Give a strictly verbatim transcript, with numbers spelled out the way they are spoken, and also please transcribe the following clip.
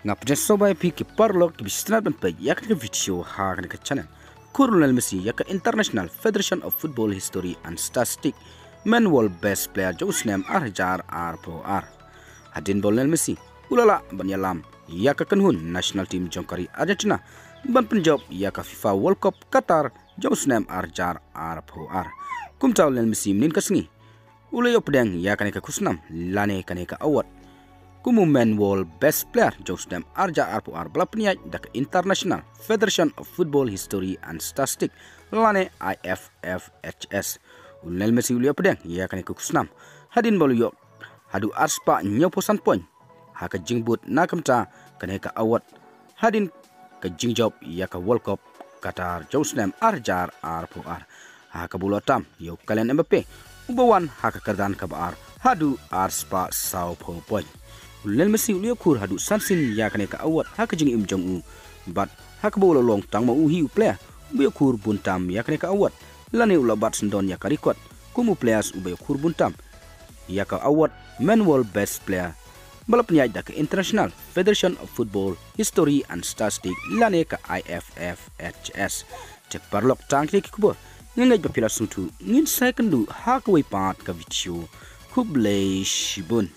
Nga pdiang sngewbha ïa phi ki paralok kiba sngewtynnat ban peit ïa kane ka video ha kane ka channel. Khur u Lionel Messi ïa ka International Federation of Football History and Statistic, Men World Best Player jong u snem ar hajar arphew ar. Hadien ba u Lionel Messi u la lah ban ïalam ïa ka kynhun national team jong ka ri Argentina ban pynjop ïa ka FIFA World Cup Qatar jong u snem ar hajar arphew ar. Kumta u Lionel Messi mynhynnin ka sngi u la ïoh pdiang ïa kane ka khusnam lane kane ka award kum u Men World Best Player jong u snem ar hajar arphew ar ba la pynïaid da ka International Federation of Football History and Statistic lane I F F H S. U Lionel Messi u la ïoh pdiang ïa kane ka khusnam hadien ba u la ïoh haduh ar spah hynñiewphew san point ha ka jingbud na ka bynta kane ka award hadien ka jingjop ïa ka World Cup Qatar jong u snem ar hajar arphew ar, ha kaba u la tam ïa u Kylian Mbappe uba wan ha ka kyrdan kaba ar haduh ar spah sawphew point. U Lionel Messi u la ïoh khur haduh san sien ïa kane ka award ha ka jingim jong u, bad ha kaba u la long tang ma u hi u player uba ïoh khur bun tam ïa kane ka award lane u la bat syndon ïa ka record kum u players uba ïoh khur bun tam ïa ka award Men World Best Player ba la pynïaid da ka International Federation of Football History and Statistic lane ka I F F H S. Te paralok, tang kine ki khubor. Nga ngeit ba phi la sngewthuh. Ngin sa ïakynduh ha kawei pat ka video. Khublei shibun.